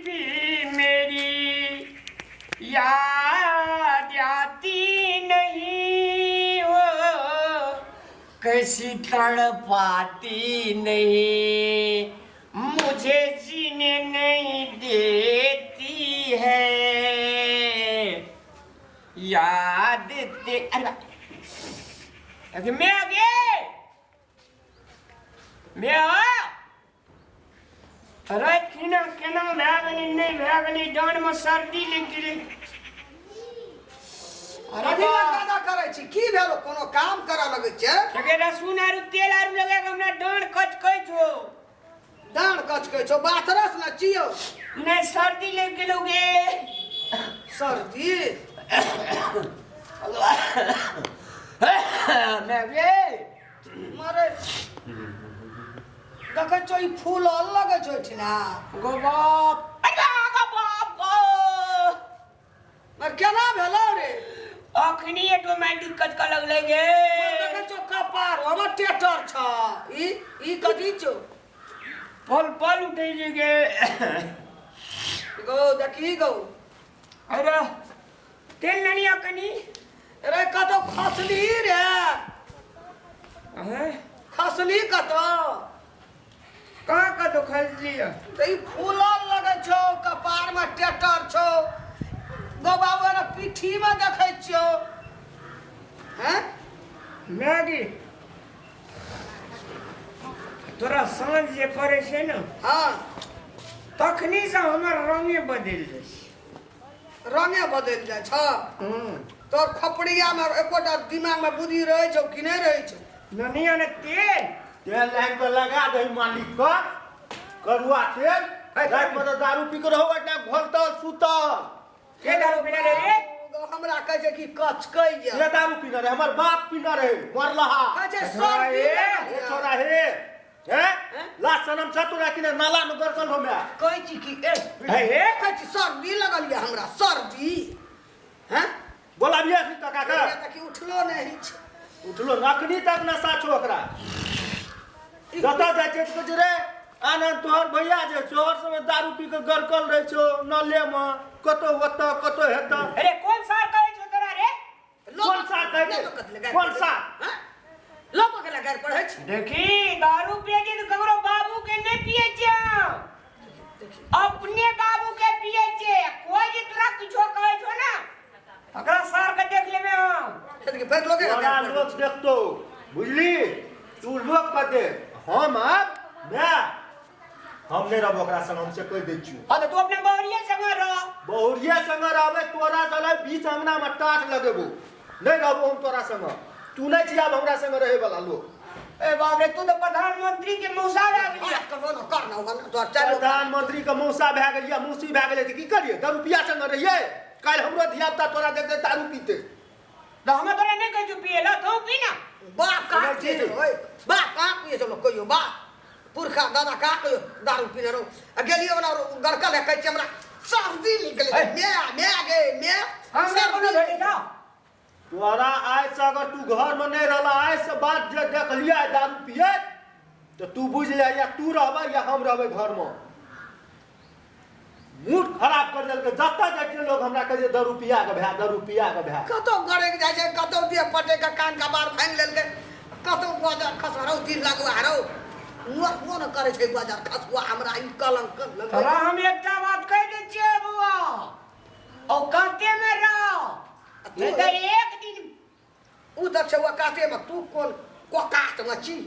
भी मेरी याद आती नहीं हो, कैसी तड़पाती नहीं, मुझे जीने नहीं देती है याद ते। अरे बा- अरे मैं आगे मैं आ अरे केना केना भए गेलै, नहि भए गेलै, डाँड़मे सर्दी लागि गेलै। अरे कथी लए बाप। कादा करै छी? की भेलो? कोनो काम करऽ लगै छै? तके रसून आरू तेल आरू लगा के हमरा डाँड़ कचकै छौ। डाँड़ कचकै छौ? बाथरस ने चियौ। नहि, सर्दी लागि गेलौ गे। सर्दी? मैं गे मरे देखै छौ, ई फूल लगै छौ एहिठिना। गो बाप, अरे गो बाप गो। मर केना भेलौ रे? अखनी ऑटोमेटिक कचकऽ लगलै गे। देखै छौ कपार हमर टेटर छ। ई ई कथी छौ? पल पल उठै छै गे। गौ देखी गौ। अरे तेल लेनी कनी। रे कतौ खसली रे? हैं? खसली कतौ? कहाँ कतौ खसली? तऽ ई फूलल लगै छौ, कपारमे टेटर छौ गौ बाबू, एना पीठीमे देखै छियौ हैं। मैगी, तोरा साँझ जे पड़ै छै ने, तखनी से हमर रंगे बदलि जाइ छै। रंगे बदलि जाइ छौ? तोर खोपड़ियामे एकोटा दिमागमे बुद्धि रहै छौ कि नहि रहै छौ? ननी ने तेल तेल लाइन पर लगा दही मालिक का करुआ तेल। रात में तो दारू पी के रहो एटा घोलतल सुतल। के दारू पीने रे रे? हमरा कहै छै कि कचकै के दारू पीने रहे? हमर बाप पीने रहे मरलहा। कहै छै सर्दी ए, लगल ए यऽ। छोरा हे हैं लास्ट सनम छ तोरा कि नाला में गरकल हो मैं। कहै छी कि ए हे हे। कहै छी सर्दी लगल यऽ हमरा, सर्दी हैं। बोला भी अखनी काका का। तक उठलो नहि छै। उठलो नखनी तक नशा छो ओकरा। जतऽ जाइ छै तऽ कहै छै रे आनंद तोहर भैया जे छौ हर समय दारू पी के गरकल रहै छौ नले मे, कतौ ओतऽ कतौ हेतऽ। अरे कोन सार कहै छौ तोरा रे? कोन सार कहै छै? कोन सार? लोक के गारि पढ़ै छै। देखी, दारू पिए छी तऽ ककरो बाबू के नहि पिए छियै, अपने बाबू के पिए छियै। कोई जे तोरा किछो कहै छौ ने, ओकरा सार के देख लेबै हम। देखी, फेर लोके के तोरा गारि पढ़ै लोक देखतो बुझली, तू लोक के देख। हम आब माय हम नहि रहबो ओकरा संग, हम से कहि दै छियौ। हाँ तऽ तू अपने बहुरिये संग रह। बहुरिये संग रहबै तोरा साला बीच अंगना में टाट लगेबो। नहीं रहबो हम तोरा संग, तू नहीं छी आब हमरा संग रहे वाला लोग। ए बाप रे, तू तो प्रधानमंत्री के मौसा भए गेलियै। बात करबो न कर न ओकर तोहर चारि गो। प्रधानमंत्री के मौसा भए गेलियै, मौसी भए गेलै तऽ की करियै? दारू संग रहियै? काल्हि हमरो धिया पुता तोरा देखते दारू पीते। तऽ हमे तोरा नहि कहै छियौ पियै लए, तू पी ना। बाप कहाँ सुनै पिए छी? छलो ओए? बाप कहाँ पिए छलो कहियो? बाप पुरखा दादा कहाँ कहियो दारू पीने रहो? आ गेलियै ओना गड़कल है, कहै छी हमरा सर्दी निकले ए। मैं मैं गे मैं हम नहि कोनो भेटै छौ। तोरा आइ से अगर तू घर में नहीं रहला, आइ से बात जे देखलियै दारू पिए तो तू बुझ ले, या तू रहबै या हम रहबै घर में। मूड खराब कर देलकै। जतऽ जाइ छियै लोग हमरा कहै छै दारू पिया के भए, दारू पिया के भए। कतौ गड़ैक जाइ छै, कतौ देह पटै के कान कपार भाङि लेलकै, कतौ बजर खसरौ तीर लगवा रौ मरबो न करै छै बजर खसुआ हमरा ई कलंक लगबै। तोरा हम एकटा बात कहि दै छियै बौआ, औकाते मे रह, नहि तऽ एक दिन उ तऽ छै औकाते मे, तू कोन कोकात मे छी?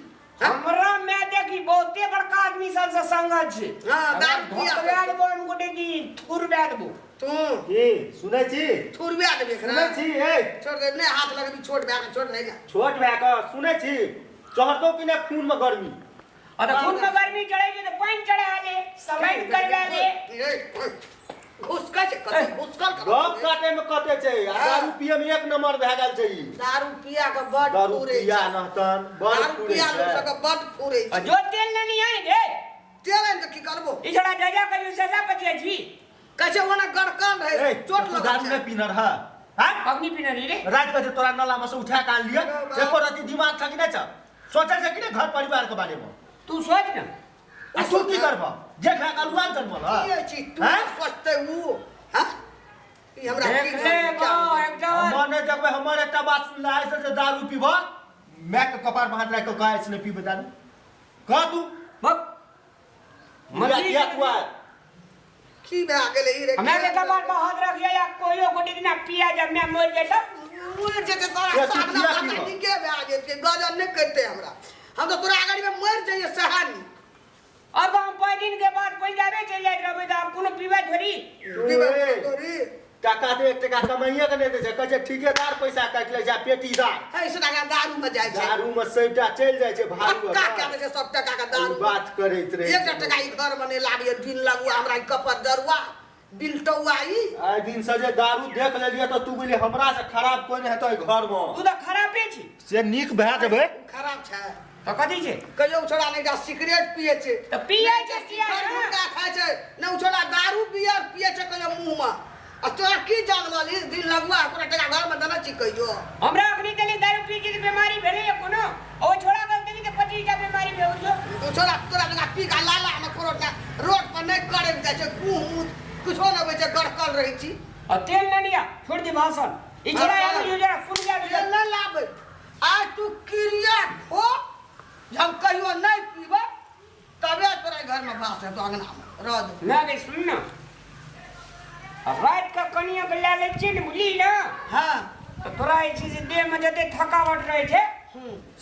हँ? हमरा मैं देखी बहुते बड़का आदमी सबसे संगत छै। हाँ, दारू पिया धोकबा देबो हम गोटे दिन, थुरबा देबो। तू की सुनै छी? थुरबा देबे एकरा। सुनै छी? ए छोड़ दे, नहि हाथ लगबी छोट भए के, छोड़ दे ने। छोट भए के सुनै छी, चढ़तौ कि नहि खून मे गर्मी? आ तऽ खून मे गर्मी चढ़ै छै तऽ पानि चढ़ा दे, सलाइन करवा दे। घुसकै छै कते घुसकल कर। गप काटे में कते छै आ दारू पिए में एक नंबर भए गेल छै ई। दारू पिया के बड दारू फूरे पिया छै। नहतन बड़ दारू फूरे पिया लोक छै। सबके बड फूरे आ छै। जो तेल लेनी आनि गे। तेल आनि के की करबो? ई छोड़ा जजा कहियो सजा पचिया छी। कहै छै ओना गड़कल रहै ए, चोट तू लगल दारू छै। नहि पीने रह हैं? अग्नि पीने रही रे। रात के जे तोरा नाला में से उठा के आनलियै, एको रति दिमाग छ कि नहि छ? सोचै छै कि नहि घर परिवार के बारे में? तू सोच ना। आ तू की करबह जे खा के अलुआ जनमल हँ? पिए छी तू हैं? सोचते ऊ हाँ ई हमरा देख की ले क्या बा एकदम हमर नहि देखबै हमर एकटा बात सुन ले आइ से जे दारू पीबह माय के कपार पर हाथ राखि कऽ कहै छै नहि पीबै दारू कह तू बक हमरा मंत्री किया खुआए की भए गेलै ई रे हमरा के कपार पर हाथ रखिए या कोइयो गोटे दिना पिया जब मैं मर जाय तब मरि जेतै तोरा से तू सामने किया माथा पीबह? नीके भए जेतै गजल नहि करितै हमरा हम तऽ तोरा अगाड़ीमे मरि जइयै सएह नीक अब हम 5 दिन के बाद पंजाबे चलि जाइत रहबै तऽ आब कोनो पीबै थोड़ी पीबै ए, तोरी टाका तऽ एक टका कमाइए के नहि दै छै कहै छै ठिकेदार पैसा काटि लै छै आ पेटीदार है से टाका दारू में जाइ छै दारू मे सबटा चलि जाइ छै भारू पक्का कए दै छै सब टका के दारू ई बात करैत रहै एक टका ई घर में नहि लाबियै दिन लगुआ हमरा ई कपर जरुआ बिलटौआ ई आइ दिन से जे दारू देख लेलियै तऽ तू बुझली हमरा से खराब कोइ नहि हेतौ एहि घर मे तू तऽ खराबे छी से नीक भए जेबै खराब छै तऽ कथी छै कहियो ओ छोड़ा नहि एकटा सिगरेट पिए छै तऽ पिए छै किया फल ने? गुटखा खाइ छै नहि ओ छोड़ा दारू बियर पिए छै कहियो मुँह मे आ तोरा की जानल ई दिन लगुआ ओकरा टका घर मे देने छी कहियो हमरा अखनी देली दारू पी के बीमारी भेलै या कोनो ओ छोड़ा के देली तऽ 25 टा बीमारी भेल छौ ओ छोड़ा तोरा लगा पी के लाला मे कोनो टा रोड पर नहि करे जाइ छै मुँह मुँह कुछो नहि होइ छै गड़कल रहै छी आ तेल न लिया छोड़ दे भाषण ई छोड़ा आबि जो जरा सुन जा तेल नहि लाबै आइ तू क्रिया खो जे हम कहियो नहि पीबै तबे तोरा घरमे बास हेतौ अङ्गनामे रह दे ना गे सुन ना रात का कनिया के लए लै छियै ने बुझली ने हँ तऽ तोरा जे छै से देहमे जते थकावट रहै छै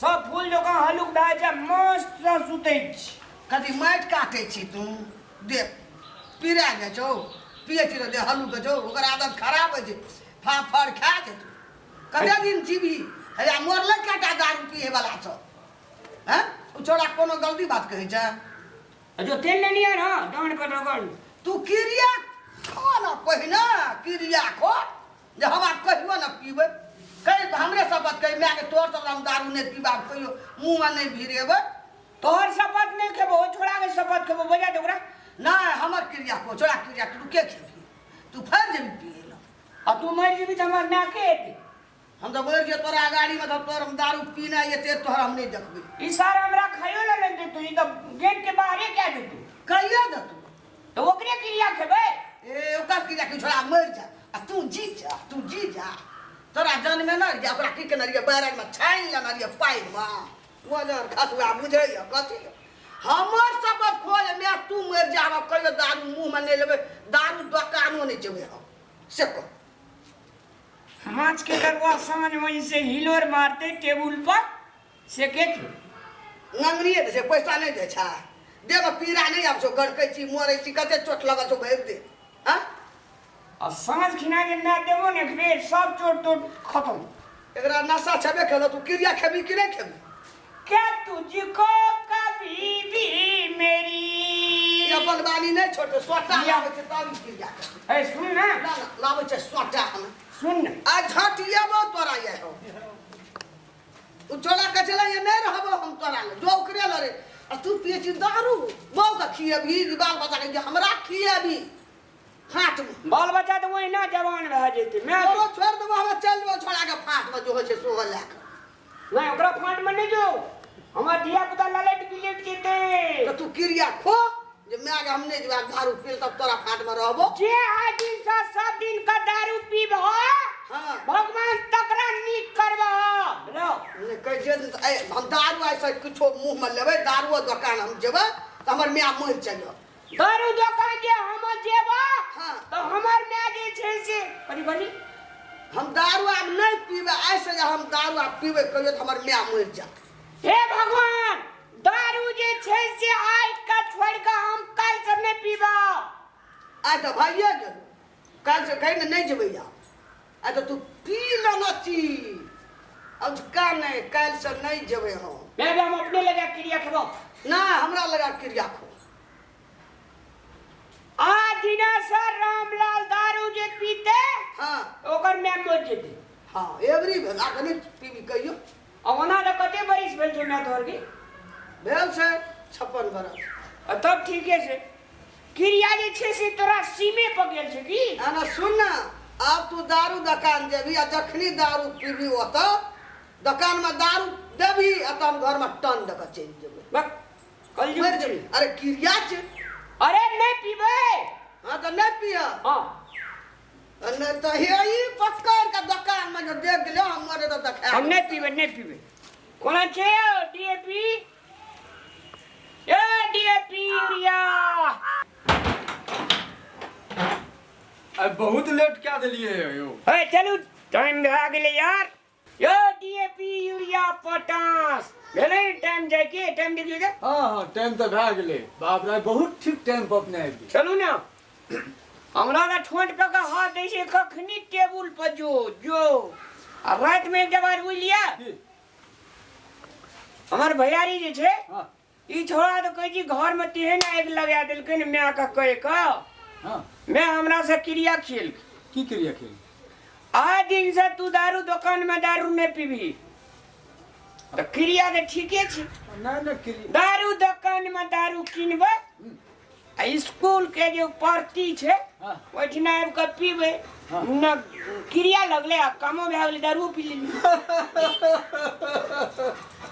सब फूल जकाँ हल्लुक भए जाइ छै मस्तसँ सुतै छी कथी माटि काटै छी तू देख पीरा जाइ छौ पियै छी तऽ देह हल्लुक होइ छौ ओकर आदत खराब होइ छै फाफड़ खा जेतौ कते दिन जीबी हैया मरलै कएटा दारू पियै वाला सब हैं ओ छोड़ा कोनो गलती बात कहै छै जो तेल लेनी है ना डांड पर रगड़ तू क्रिया खो ना पहिने क्रिया खो जे हम आब कहियो ना पीबै कहि हमरे शपथ कहि मायके तोहर सब हम दारू नहि पीबाब कहियो मुँहमे नहि भिरेबै तोहर शपथ नहीं खेबो ओ छोड़ा के शपथ खेबो बजा दे ओकरा नहि हमर क्रिया खो छोड़ा क्रिया तू के खेबही तू फरि जेबी पियै लए आ तू मरि जेबी तऽ हमर माय के हेतै हम तऽ मरि जेबै तोरा गाड़ीमे तऽ तोहर हम दारू पीना एते तोहर हम नहि देखबै ई सारा हमरा खाइयो लए नहि देतौ ई तऽ गेट के बाहरे कए देतौ कहिया देतौ तऽ ओकरे क्रिया खेबै ए ओकर क्रिया की छोड़ा मरि जा आ तू जी जा तू जी जा तोरा जन्मे न रहियै ओकरा की केने रहियै बैरगमे छानि लेने रहियै पानिमे वजन खसुआ बुझैए कथी हमर शपथ खोज माय तू मरि जा हम कहियो दारू मुँहमे नहि लेबै दारू दोकानो नहि जेबै हम से कह माछ के करुआ साँझ में से हिलोर मारते टेबुल पर से के थे नंगरिए दै छै पैसा नहि दै छै देहमे पीड़ा नहि आबै छौ गड़कै छी मरै छी कते चोट लगल छौ भरि देह हँ आ साँझ खिना जे ना देबो ने एक सब चोट तोट खत्म एकरा नशा छेबे केलौ तू क्रिया खेबी कि नहि खेबी क्या तुझको कभी भी मेरी ई अपन बानी नहि छोड़तै सोटा लाबै छै तब ई क्रिया करतै ए सुन ना ना ना लाबै छै सोटा हम सुन ना आ झटिएबो तोरा ये हो उ चोरा के चला ये नहि रहबो हम तोरा ले जो ओकरे लरे आ तू पिए छी दारू बहू के खिएबही बाल बच्चा के हमरा खिएबही फाट में बाल बच्चा तऽ ओहिना जवान भए जेतै मैं तोरो छोड़ देबो हम चल जेबो छोड़ा के फाट में जो होइ छै सोहो लए के नहीं ओकरा फाट में नहीं जो हमर धिया पुता ललट बिलट जेतै तऽ तू क्रिया खो जे माय के हम नहि जेबै दारू पी तब तोरा फाट में रहबो जे आइ दिन से सब दिन का दारू पीबह हाँ। भगवान तकरा नीक करबह लो नहि कहै जे ए, हम दारू आइ से किछो मुँह में लेबै दारूओ दोकान हम जेबै तऽ हमर माय मरि जाइए दारू दोकान जे हम जेबह हाँ। तऽ हमर माय जे छै से कथी कहली हम दारू आब नहि पीबै आइ से जे हम दारू आब पीबै कहियो तऽ हमर माय मरि जायत हे भगवान दारू जे छै से आइ का छोड़ के हम काल्हि से नहि पीबब आइ तऽ भइए गेल काल्हि से कहि ने नहि जेबै आब आइ तऽ तू पी लेने छी अजुका नहि काल्हि से नहि जेबै हम मैं भी हम अपने लगा क्रिया खेबो नहि हमरा लगा क्रिया खो आ दिना से रामलाल दारू जे पीते हाँ ओकर माय मर जेतै हाँ एवरी भेल आ कनि पीबी कहियो आ ओना तऽ कते बरिस भेल छै माय तोहर के भेल छै 56 बरस आ तब ठीके छै क्रिया जे छै से तोरा सीमे पर गेल छै की आना सुन ना आब तू दारू दोकान जेबी आ जखनी दारू पीबी ओतऽ दोकानमे दारू देबी आ तऽ हम घरमे टन दऽ कऽ चलि जेबै बक कलयुग मरि छै। जेबै। अरे क्रिया छै। अरे नहि पीबै। हाँ तऽ नहि पियब। हाँ। नहि तऽ हे ई पकड़ के दोकान में जे देख गेलै हम मरे तऽ देखा। हम नहि पीबै, नहि पीबै। कोना छै यौ डीएपी? ए डीएपी यूरिया। आइ बहुत लेट कए देलियै यौ। हे चलू, टाइम भए गेलै यार। यौ डीएपी यूरिया पोटास भेलै टाइम जाइके? टाइम देखियौ तऽ। हँ हँ, टाइम तऽ भए गेलै। बाप रे, बहुत ठीक टाइम पर अपने आबि गेल। चलू ने, हमरा तऽ ठोंट पर के हाथ दै छै कखनी टेबुल पर जो जो। आ रातिमे एकटा बात बुझलियै? की? हमर भैयारी जे छै, हँ। ई छोड़ा तऽ कहै छी घरमे तेहन आगि लगा देलकै ने मायके कहि कऽ। हँ। माय हमरा से क्रिया खेलकै। की क्रिया खेल? आइ दिन से तू दारू दोकानमे दारू नहि पीबही। तऽ क्रिया तऽ ठीके छै। नहि नहि, क्रिया दारू दोकानमे दारू किनबै आ स्कूल के जे परती छै, हँ। ओहिठिना आबि कऽ पीबै। हँ। न क्रिया लगलै आ कामो भए गेलै, दारूओ पी लेली।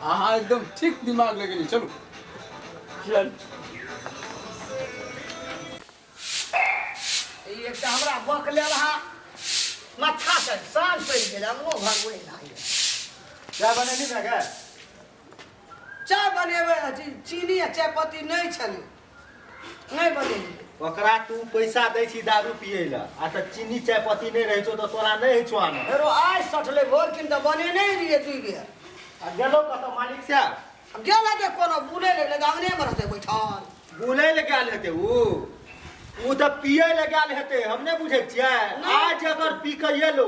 अहाँ एकदम ठीक दिमाग लगेली। चलू। चल। ई एकटा हमरा बक लेल हा माथा से साँझ पड़ि गेल, अंगनो घर ओहि ना। चाय बनेली ने गे? चाय बनेबै, अथी चीनी आ चायपत्ती नहि छलै, नहि बनेलियै। ओकरा तू पैसा दै छी दारू पियै लए आ तऽ चीनी चायपत्ती नहि रहै छौ तऽ तोरा नहि होइ छौ आनऽ? फेरो आइ सठलै, भोर किन तऽ बनेने रहियै दुइ बेर। आ गेलो कतऽ मालिक साहब? आब गेल हेतै कोनो बुलै लगलै तऽ अंगनेमे रहतै बैठल। बुलै लए गेल हेतै ऊ? ऊ तऽ पियै लए गेल हेतै, हम नहि बुझै छियै। नहि। आज अगर पी कऽ एलौ,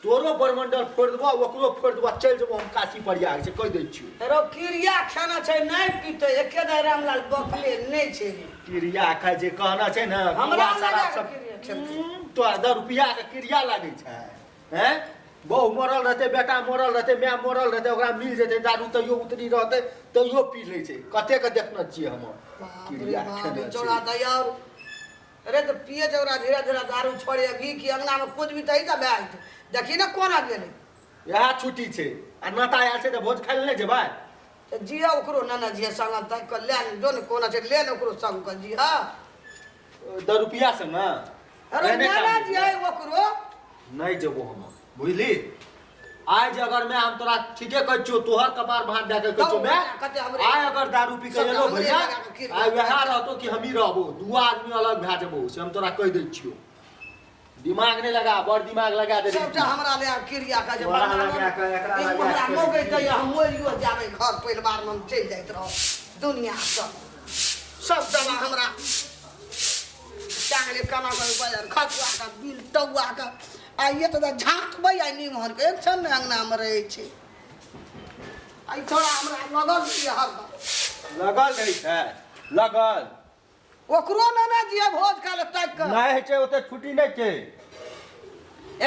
तोरो बरमंडल फोड़ि देबो, ओकरो फोड़ि देबो। चलि जेबो हम काशी प्रयाग से, कहि दै छियौ। फेरो क्रिया खाना छै, नहि पीतै एके दाइ। रामलाल बकले नहि छै। क्रिया खाइ छै, कहना छै ने। हमरा जुआ शराब लगा सब क्रिया खेलकै। तोरा 10 रुपैआ के क्रिया लागै छै? हैं, बहु मरल रहतै, बेटा मरल रहतै, माय मरल रहतै, ओकरा मिल जेतै दारू तैयो उतरी रहतै, तैयो पी लै छै। कतेक देखने छियै हम। बाप रे क्रिया बाप, खेने चौड़ा छै। तऽ और अरे तऽ पिए छै ओकरा धीरे धीरे दारू छोड़े अभी कि अंगनामे कुदबी तही तऽ भए जेतै। देखी ने कोना गेलै। इएह छुट्टी छै आ नाता आयल छै तऽ भोज खाइ लए नहि जेबै? तऽ जिया ओकरो नाना जिया संग ताकि कऽ ले ने, जो ने कोना छै, ले ने ओकरो संग कऽ जिया। 10 रुपैआ से ने। अरे एहने काम नाना छै। जिया ओकरो। नहि जेबो हम, बुझली? आइ जे अगर मैं, हम तोरा ठीके कहै छियौ, तोहर कपार भात दए के कहै छियौ मैं, कते हमरे- आइ अगर दारू पी के सबटा एलो हमरे भैया, लगा के खीर। आइ वएह रहतो कि हमही रहबो, दू आदमी अलग भए जेबो, से हम तोरा कहि दै छियौ। दिमाग नहि लगा, बड़ दिमाग लगा दे। सबटा हमरा ले क्रिया का जे तोरा लगा के, एकरा ई लगा हमरा के। मौके दैया, हम मरियो जाबै, घर परिवारमे हम चलि जाइत रहब दुनिया सब। सब दवा हमरा टांगले केना कऽ बजार खसुआ के बिल टौआ के आ ये तऽ झाँकबै। आ निमहर के एक क्षण नहि अंगनामे रहै छै। आ ई छोड़ा हमरा लगल रहैए हरदम। लगल रहै छै, लगल। ओकरो नाना जी भोज खा ले ताकि कऽ। नहि होइ छै, ओते छुट्टी नहि छै।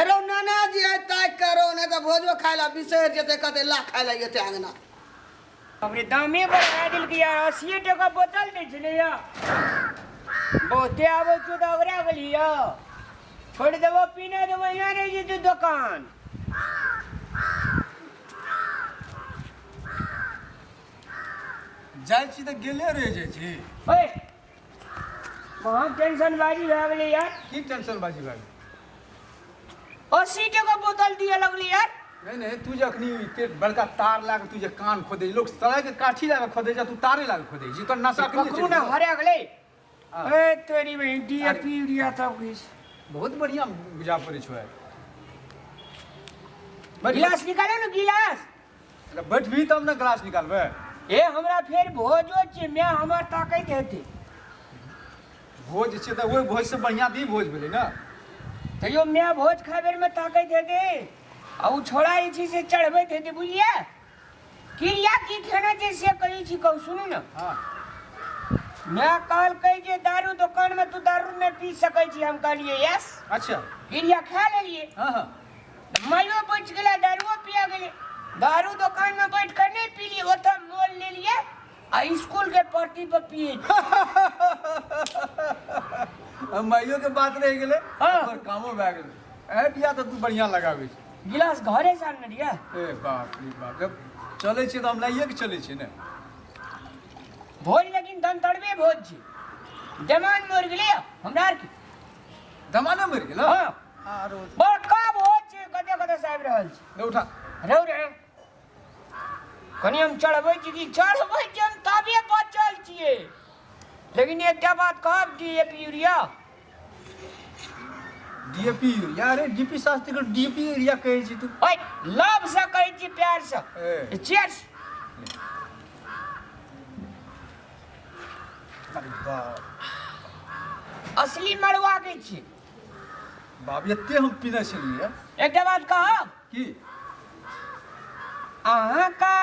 एरो नाना जी आइ ताकि कऽ रहो, नहि तऽ भोजो खाय लए बिसरि जेतै, कहतै ला खाय लए एतै अंगना। बाप रे, दामे बढ़ा देलकै यार। 80 टका बोतल दै छलै या। बहुते आबै छौ तऽ ओकरा गेलियै यौ। छोड़ि देबो, पीने देबो, यहाँ रहै जेतै दोकान। जाइ छी तऽ गेले रहि जाइ छी। ओए, महा टेंशन बाजी भए गेलै यार। की टेंशन बाजी भए गेल? 80 टका बोतल दिअ लगलै यार। नहि नहि, तू जे अखनी एते बड़का तार लए कऽ तू जे कान खोदै, लोक सड़क के काठी लए कऽ खोदै छै, तू तारे लए कऽ खोदै छी, तोर नशा कनी ककरो ने हरा गेलै। हाँ। ए तोरी बहिन, डीएपी यूरिया सब किछु। बहुत बढ़िया बुझा पड़ै छौ आइ। बैठ। गिलास निकालो ने गिलास। बैठबी तब ने ग्लास निकालबै। ए हमरा फेर भोजो छै, मैं हमर ताकैत हेतै। भोज छै तऽ ओहि भोज से बढ़िया तऽ ई भोज भेलै ने। तैयो मैं भोज खाय बेर में ताकैत हेतै आ उ छोड़ा जे छै से चढ़बैत हेतै, बुझलियै? क्रिया की खेने छै से कहै छी, कहू, सुनू ने। हाँ। मैं कहलकै जे दारू दोकान में तू दारू नहि पी सकै छी। हम कहलियै यस। अच्छा। क्रिया खा लेलियै। हाँ हाँ। माइयो बचि गेलै, दारुओ पिया गेलै। दारू दोकान में बैठ कऽ नहि पीलियै, ओतऽ मोल लेलियै आ स्कूल के परती पर पिए। माइयो के बात रहि गेलै। हाँ। ओकर कामो भए गेलै। ए बिया तऽ तू बढ़िया लगाबै छी। गिलास घरे से आनने रहियै। ए बाप रे बाप, जब चलै छियै तऽ हम लाइए के चलै छियै ने। भोज लेकिन धन तड़बे भोज छी जमान मरि गेलै हमरा आर के। दमाने मरि गेल। हँ। आरो बड़का भोज छै, कते कते से आबि रहल छै। ले उठा। रौ रे, कनि हम चढ़बै छी कि चढ़बै छी हम तबे बचल छियै। लेकिन एकटा बात कहब, डीएपी यूरिया, डीएपी यूरिया? अरे डीपी शास्त्री के डीएपी यूरिया कहै छी तू? ओए लव से कहै छी, प्यार से। ए। चीयर्स। अरे बाप। असली मड़ुआ के छी। बाप, एते हम पीने छलियै। एकटा बात कहब? की? अहाँके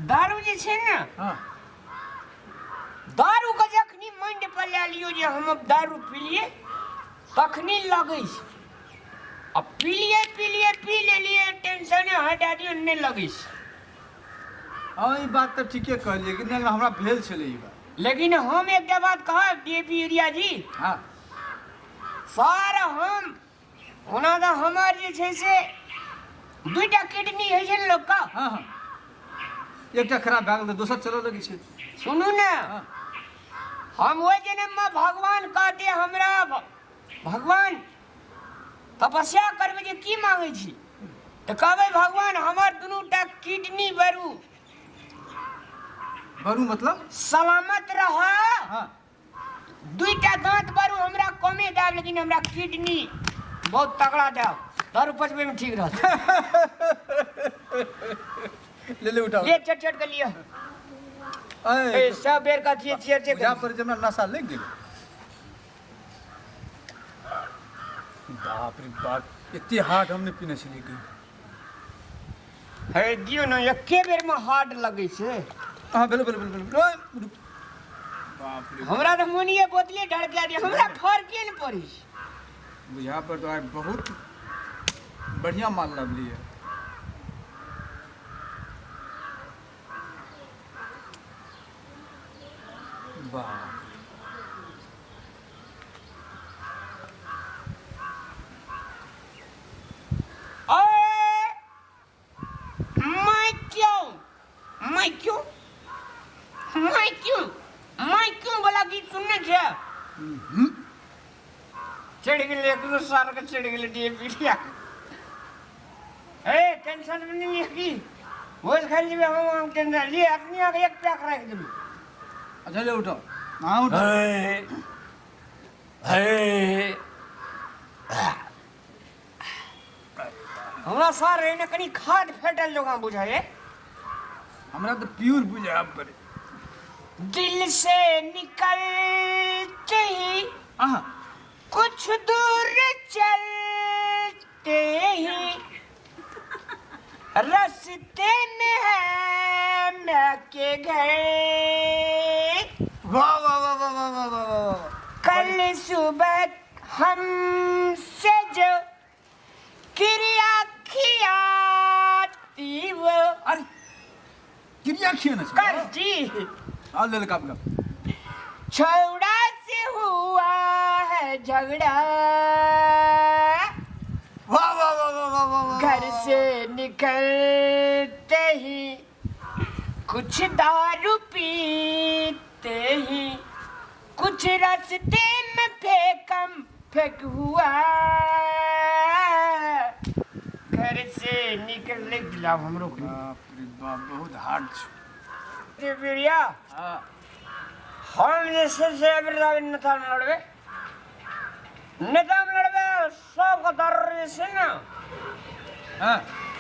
दारू जे छै ने, हाँ, दारू के जखनी माइंड पर लए लियौ जे हम अब दारू पीलियै, तखनी लगै छै। आ पीलियै पीलियै पी लेलियै, टेंशन हटा दियौ, नहि लगै छै। हाँ, ई बात तऽ ठीके कहलियै कि नहि, हमरा भेल छलै ई बात। लेकिन हम एकटा बात कहब डीएपी यूरिया जी? हाँ। सर, हम ओना तऽ हमर जे छै से दुइटा किडनी होइ छै ने लोकके। हाँ हाँ, एकटा खराब भए गेल तऽ दोसर चलऽ लगै छै। सुनू ने। हाँ। हम ओहि जन्ममे भगवान कहते हमरा, भगवान तपस्या करबै जे की मांगै छी, तऽ कहबै भगवान हमर दुनूटा किडनी बरू। बरू मतलब? सलामत रह। हाँ। दुईटा दांत बरू हमरा कमे देब, लेकिन हमरा किडनी बहुत तगड़ा देब, दारू पचबै में ठीक रहत। ले ले, उठाओ। ले, चट चट के लिअ। ए, ए, सब बेर कथी छियै छै? बुझा पड़ै छै हमरा नशा लागि गेल। बाप रे बाप, एते हार्ड हम नहि पीने छलियै कहियो। हे दियौ ने, एके बेर में हार्ड लगै छै। हाँ, भेलो भेलो भेलो भेलो, ओए, रुक। बाप रे। हमरा तऽ मोनिए बोतले ढड़का दिया, हमरा फर्के ने पड़ै छै। बुझा पर तो आइ बहुत बढ़िया माल लवली है। बाप। ओए मैं क्यों, मैं क्यों, मैं क्यों, मैं क्यों वाला गीत सुनने छै? चढ़ि गेलै एक सार के, चढ़ि गेलै डीएपी। ए टेंशन में नहीं लिख की भोज खाइ जेबै हम। हम टेंशन लिए अपने आके एक पैक राखि देबै। अच्छा, ले उठाओ, हाँ उठाओ। हे हमरा सर एने कनि खाद फेटल जकाँ बुझाइए। हमरा तऽ प्योर बुझा पड़े। दिल से निकलते ही आहा कुछ दूर चलते ही रास्ते में है मैं के घर। वाह वाह वाह वाह वाह वाह वाह वाह। कल सुबह हमसे जो क्रिया खियाती वो। अरे क्रिया खिए ने। कर जी। हाँ, ले ले काम कर। छौड़ा से हुआ है झगड़ा। वाह वाह वाह वाह वाह वाह वाह। घर से निकलते ही कुछ दारू पीते ही कुछ रास्ते में फेंकम फेंक हुआ, घर से निकलने गिलाब हमरो के। बाप रे बाप, बहुत हार्ड छै। बिरिया। हाँ। हम जे छै से एहि बेर नेतामे लड़बै, नेतामे लड़बै, सबके दारू जे छै ने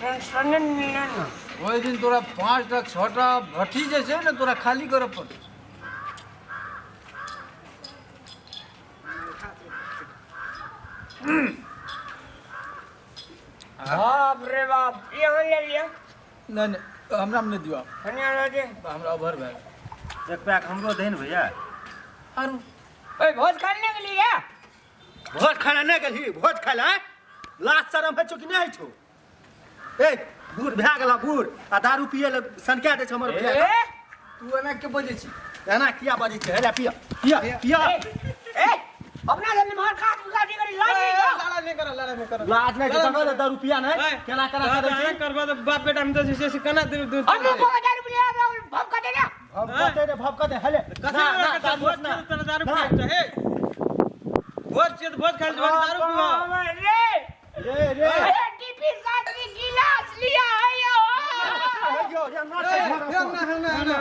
टेंशन नहि ने। ओहि दिन तोरा 5टा 6टा भट्ठी जे छै ने तोरा खाली करऽ पड़तौ। बाप रे बाप, यहाँ ले लिया। नहि नहि, हमरा नहि दियौ। धनिया दे। हमरा ओवर भए गेल। एक पैक हमरो दही ने भैया। आरू। ओए, भोज खाने के लिए। भोज खाय लए नहि गेलही? भोज खाय लए लाज शरम होइ छौ कि नहि होइ छौ? ए बूढ़ भए गेला बूढ़ आ दारू पिए लए सनका दै छै हमर भैया। ए। तू एना के बजै छी? एना किया बाजै छै? हे ले पिया पिया पिया। ए, अपना घर में मार खा चुका दी करी लाज नहीं का? लड़ाई नहीं करो, लड़ाई नहीं करो। लाज नहि छै तखन ने दारू पिया नहि केना केना करै छै। करबा तऽ बाप बेटा हम तऽ जे छै से केना दूर दूर। हम मुंह पर दारू पिया भम का देना। भभकते रे भभकते हले कथी ना लए ना करतै? दारू भोज ना छियै तऽ दारू ना। पियै छै, हे। भोज छियै तऽ भोज खाइ लए जेबै, दारू पीबह। रे रे रे अरे डीपी साथी गिलास लिया है यो हे यो ये ना छै घर ना ना ना ना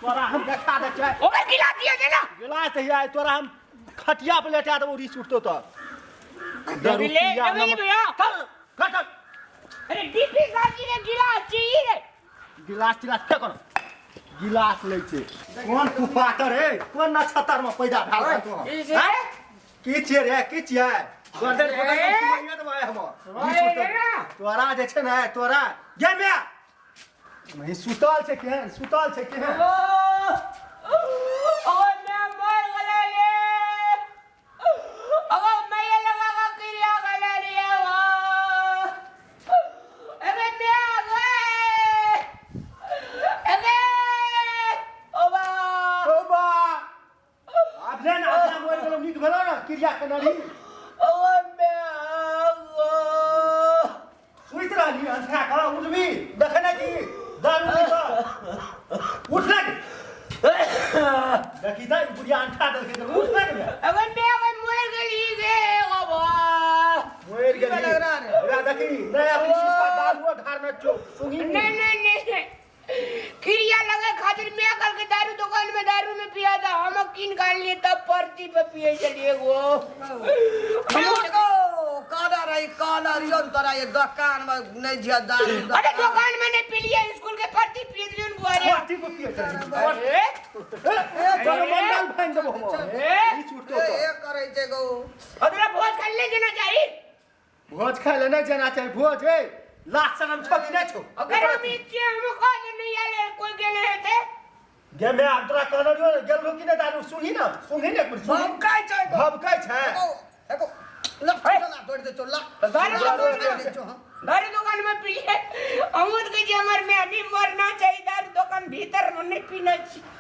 तोरा हम देखा दे छै ओकर गिलास दिया दे ना गिलास हिया तोरा हम खटिया पर लेटा देबो रिस उठतो तऽ दारू ले पिया जमीन नमक- भैया चल कट अरे डीपी साथी ने गिलास चाहिए रे गिलास तिलास फेंक न गिलास लै छै कोन कुपातर हे कोन नक्षत्र में पैदा भेल है तू ई जे हैं? की छियै रे की छियै गर्दन पकड़ के सुनैया देबै हम ओए रे ना। तोरा जे छै ने तोरा गे मे नहीं सुतल छै केहन सुतल छै केहन ओ ओ मैं मर गले रे ओ मैं लगा का क्रिया गले रे ओ अरे मैं आ गए अरे ओ बा ओ बा आब ले ने अपना मरि गेलौ नीक भेलौ ने क्रिया के नरी ओ मैं आ गो सुति रहली अंठा कऽ उठबी देखै नहि छी दारू पी कऽ उठ ने देखी तऽ ई बुढ़िया अंठा देलकै तऽ उठ ने गे अगर मैं अगर मर गई रे बाबा मरि की गेली लग रहा रे? एकरा देखी नहि अखनी शीशा दारूओ ढारने छौ सुंघी नहीं नहीं नहीं क्रिया लगे खातिर मैं कल के दारू दुकान में दारू में पिया था हम किन कर लिए तब परती पे पिए चलिए वो गो काला रही काला रियो तोरा ये दुकान में नहीं जिया दारू अरे दुकान में नहीं पी लिया स्कूल के परती पिए दिए उनको अरे परती पे पिए चली अरे मंडल फाइन देबो हम ए? ई छूटतो ए तो ए करै छै गो अरे भोज कर ले देना चाहिए भोज खाय ले नहीं जाना चाहिए भोज ए लाज शरम छौ कि नहीं छौ अगर हम इच्छे हम खा नहीं आले कोई गेले हेते गे मैं आब तोरा कहने रहियो ने गेल रहो कि नहीं दारू सुनही ना सुनही ने एक मिनट सुनही भमकै छै गो भभकै छै एगो एगो लफड़ा तोड़ दे चो ला दारू तोड़ दुकान दे चो हम दारू दुकान में पी लिए अमुद के जे हमर में नहीं मरना चाहिए दारू दुकान भीतर में नहीं पीना चाहिए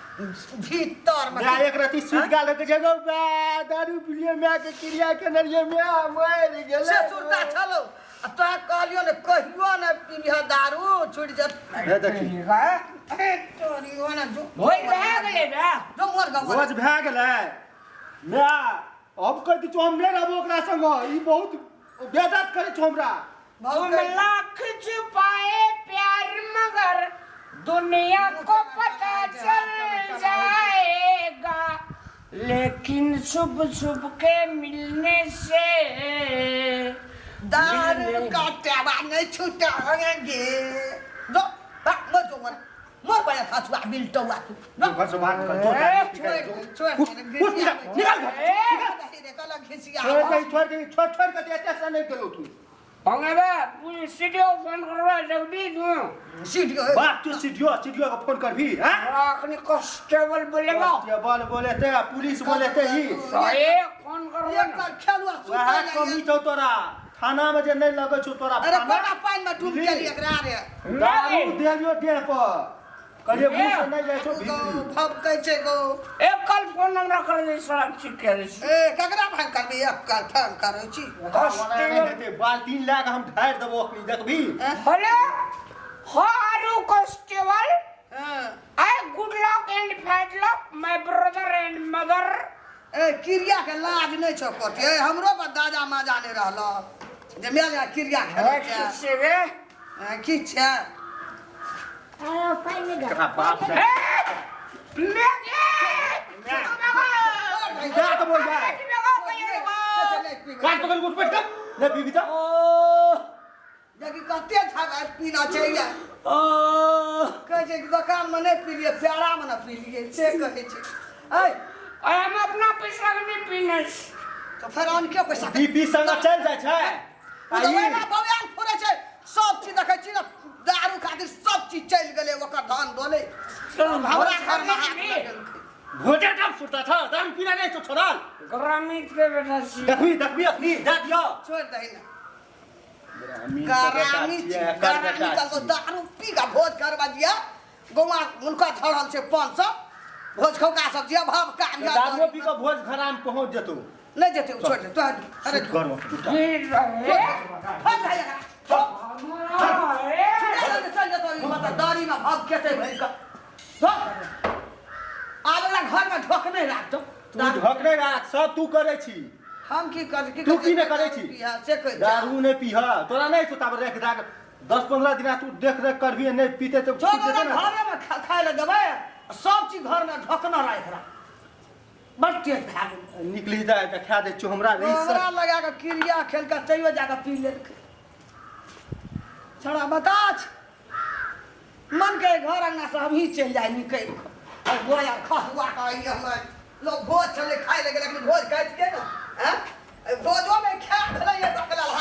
भीतर में मैं एक राती सुति गेल रहे जगह बा दारू पिलिए मैं के क्रिया के नरिये मैं मरि गेलै से सुरता छलो आ तोरा कहलियो ने कहियो ने पीबिह दारू छुटि जत हे देखी ए तोरी हो ने जो भोज भए गेलै ना जो मर गो भोज भए गेलै मैं अब कह दै छौ हम नहि रहबो ओकरा संग ई बहुत बेइज्जत करै छौ हमरा तुम लाख छुपाए प्यार मगर दुनिया को पता चल जाएगा लेकिन छुप छुप के मिलने से दारू का टाबा नहीं छुटाएंगे जो बा मर जो मर मर बया खासुआ बिलटौआ तू जो घर से बाहर निकल जो छोड़ छोड़ उठ, उठ, निकल, निकल घर निकल निकल घिसिया छोड़ दे छोड़ दे छोड़ छोड़ के एते से नहि गेलौ तू पंगेबा पूरी सीडीओ फोन करवा जल्दी तू सीट गो बाप तू सीडीओ सीडीओ के फोन करभी हैं अखनी कांस्टेबल बोलेगा कांस्टेबल बोले ते पुलिस बोले ते ही ए फोन करवा ना एकर खेलुआ वएह कमी छौ तोरा थाना में जे नहि लगै छौ तोरा अरे थाना कोना पानि में डूब गेली एकरा रे दारू देलियो देह पर कहलिए मुंह से नहि जाइ छौ भीतरी भभकै छै गो एक कल फोन हमरा कर दे सड़क ठीक कर ए ककरा फोन करबी एक कल फोन करै छी ओना नहि हेतै बाल्टीन लए कऽ हम ढारि देबो अखनी देखबी hello how are you constable हाँ। I good luck and fat luck my brother and mother ए क्रिया के लाज नहि छौ कथी ए हमरो पर दादा माजा नहि रहल जे मेल क्रिया खेलै छै रे ए, की छै एकरा बाप से जा तऽ बोल जा काट पकड़ उठ बैठ कर ले बीबी तऽ देखी कते झागा पीना चाहिए कहै छै कि दोकानमे नहि पीलियै पेड़ामे ने पीलियै से कहै छै ऐ हम अपना पैसा के नहीं पीने तऽ फेर अनके पैसा के बीपी संग चलि जाइ छै ओ तऽ ओहिना बौआन फोड़ै छै सब चीज देखै छी ने दारू खातिर सब चीज चलि गेलै ओकर धन डोलै हमरा घरमे हाथ लगेलकै भोजे कब सुरता छ दारू पीना नहि छौ छोड़ल ग्रामीण के बेटा छी देखबी देखबी अखनी दए दियौ छोड़ि दही ने गरामी छी गरामी कहलको दारू पी कऽ भोज करबा दिया गौआ हुनका झड़ल छै 500 भोज खौका सब दिया भाव का दारूओ पी कऽ भोज घरामे पहुँच जेतौ नहि जेतै ओ छोड़ि दे तो अरे सुत घरमे चुपचाप की रहे भाग भाइ एकरा। अरे चल चल जेतौ ई मतलब दाढ़ीमे भाव खेतै भरि कऽ धो। आब ओकरा घर में ढोक नहीं राख दो। तू ढक नहीं राख, सब तू करै छी। हम की कर की? तू की नहि करै छी? पीहा से कहि। दारू नहि पीह, तोरा नहि छौ ताबे राखि राख 10-15 दिना तू देख रेख करबी, नहि पीते तऽ जो छूट ओकरा जेतै ने। घरे में खाय लए देबै, सब चीज घर में ढोकना राखि राख। बड़ तेज भए गेल। निकली जाय तऽ खा दै छियौ हमरा। हमरा लगा कऽ क्रिया खेल कऽ तैयो जाकऽ पी लेलकै छौड़ा। बता छै मन के घर अंगना से हमही चलि जाइ निकलि कऽ। और गोया खसुआ कऽ ई हमर लोग भोज छलै खाय लए गेल, अखनी भोज खाइ छियै ने। आँय, भोजोमे खा भेलै।